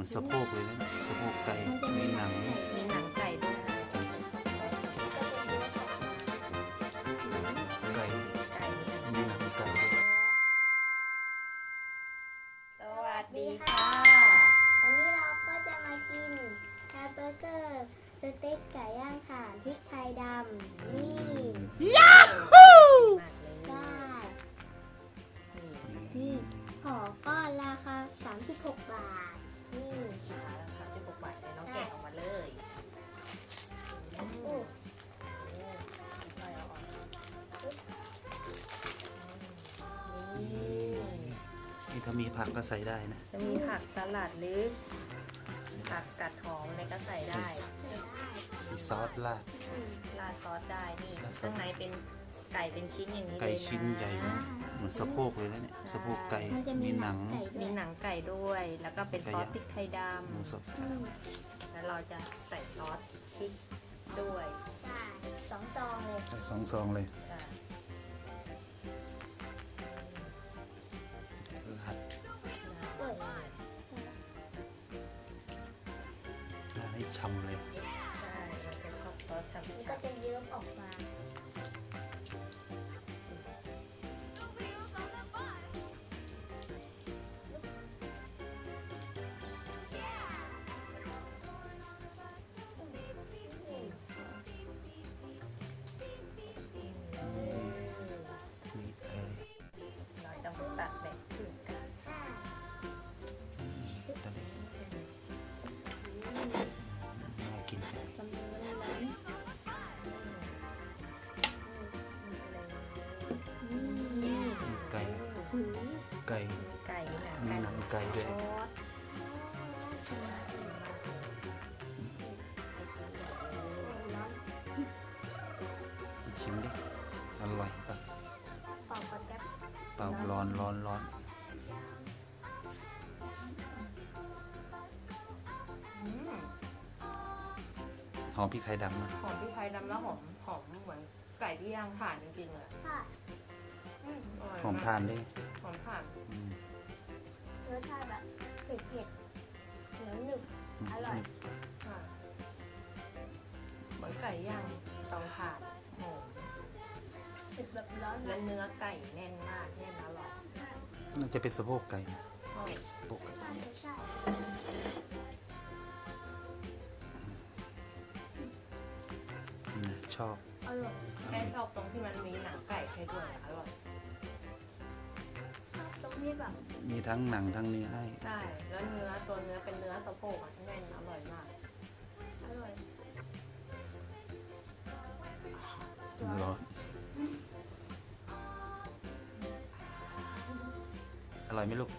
ມັນສະໂພກເລີຍນະ ສະໂພກໄກ່ ມັນຈະມີ ມີໜັງ ມີໜັງໄກ່ດ້ວຍ ໄກ່ ໄກ່ ມີໜັງໄກ່ດ້ວຍ. ສະຫວັດດີຄ່ະ ວັນນີ້ເຮົາກໍຈະມາກິນແຮມເບີເກີ ສະເຕັກໄກ່ຍ່າງຖ່ານ ພິກໄທດຳ ນີ້ ຍາຮູ້ ໄດ້ ນີ້ ຫໍກ້ອນລາຄາສາມສິບຫົກບາດ ນີ້ ລາຄາສາມສິບຫົກບາດ ເດີນ້ອງແກະອອກມາເລີຍ ໂອ້ ນີ້ ນີ້ ຖ້າມີຜັກກໍໃສ່ໄດ້ນະ ຈະມີຜັກສະຫຼັດ ຫຼື ຜັກກາດຫອມອະໄລກໍໃສ່ໄດ້ ຊິຊອດລາດ ອືມ ລາດຊອດໄດ້ ນີ້ ລາດຊອດ ຂ້າງໃນເປັນໄກ່ເປັນຊິ້ນຢ່າງນີ້ເລີຍນະ ໄກ່ຊິ້ນໃຫຍ່ ເໝືອນສະໂພກເລີຍນະເນຍ ໃຊ່ ສະໂພກໄກ່ ມີໜັງ ມີໜັງໄກ່ດ້ວຍ ແລ້ວກໍເປັນຊອດພິກໄທດຳ ໝູສົດ ອືມ ແລ້ວເຮົາຈະໃສ່ຊອດພິກດ້ວຍ ໃຊ່ ສອງຊອງເລີຍ ໃສ່ສອງຊອງເລີຍ ຈ້ະ ລາດ ໂອ້ຍ ລາດໃຫ້ຊ່ຳເລີຍ ໃຊ່ ມັນຈະຊອດຊ່ຳໆ ມັນກໍຈະເຍິ້ມອອກມາ ນີ້ ເອີ ເຮົາຈະມາຕັດແບ່ງຄືນກັນ ຕົວນີ້ ໜ້າກິນຈັງ ມີໄກ່ ໄກ່ ມີໄກ່ ມີໜັງໄກ່ດ້ວຍ ຊິມເດ້ ອະລ່ອຍປະ ເປົ່າປາແກັບ ເປົ່າ ຮ້ອນ ຮ້ອນ ຮ້ອນ ອືມ ຫອມພິກໄທດຳນະ ຫອມພິກໄທດຳ ແລ້ວຫອມ ຫອມເໝືອນໄກ່ທີ່ຍ່າງຖ່ານຈິງໆເລີຍ ອືມ ອະລ່ອຍ ຫອມຖ່ານເດ້ ຫອມຖ່ານ ອືມ ລົດຊາດແບບເຜັດໆ ໜຽວໜຶບ ອືມ ອະລ່ອຍ ອືມ ເໝືອນໄກ່ຍ່າງເຕົາຖ່ານ ຫອມ ເຜັດແບບຮ້ອນ ແລ້ວເນື້ອໄກ່ແໜ້ນມາກ ແໜ້ນ ອະລ່ອຍ ໜ້າຈະເປັນສະໂພກໄກ່ນະ ໃຊ່ ສະໂພກໄກ່ ໃຊ່ ໃຊ່ ນີ້ນະ ຊອບ ອະລ່ອຍ ແຄ່ຊອບຕົງທີ່ມັນມີໜັງໄກ່ໃຫ້ດ້ວຍ ອະລ່ອຍ ຊອບຕົງທີ່ແບບ ມີທັງໜັງທັງເນື້ອໃຫ້ ໃຊ່ ແລ້ວເນື້ອ ຕົວເນື້ອເປັນເນື້ອສະໂພກອະ ແໜ້ນ ອະລ່ອຍມາກ ອະລ່ອຍ ຮ້ອນ ອະລ່ອຍໄໝລູກ?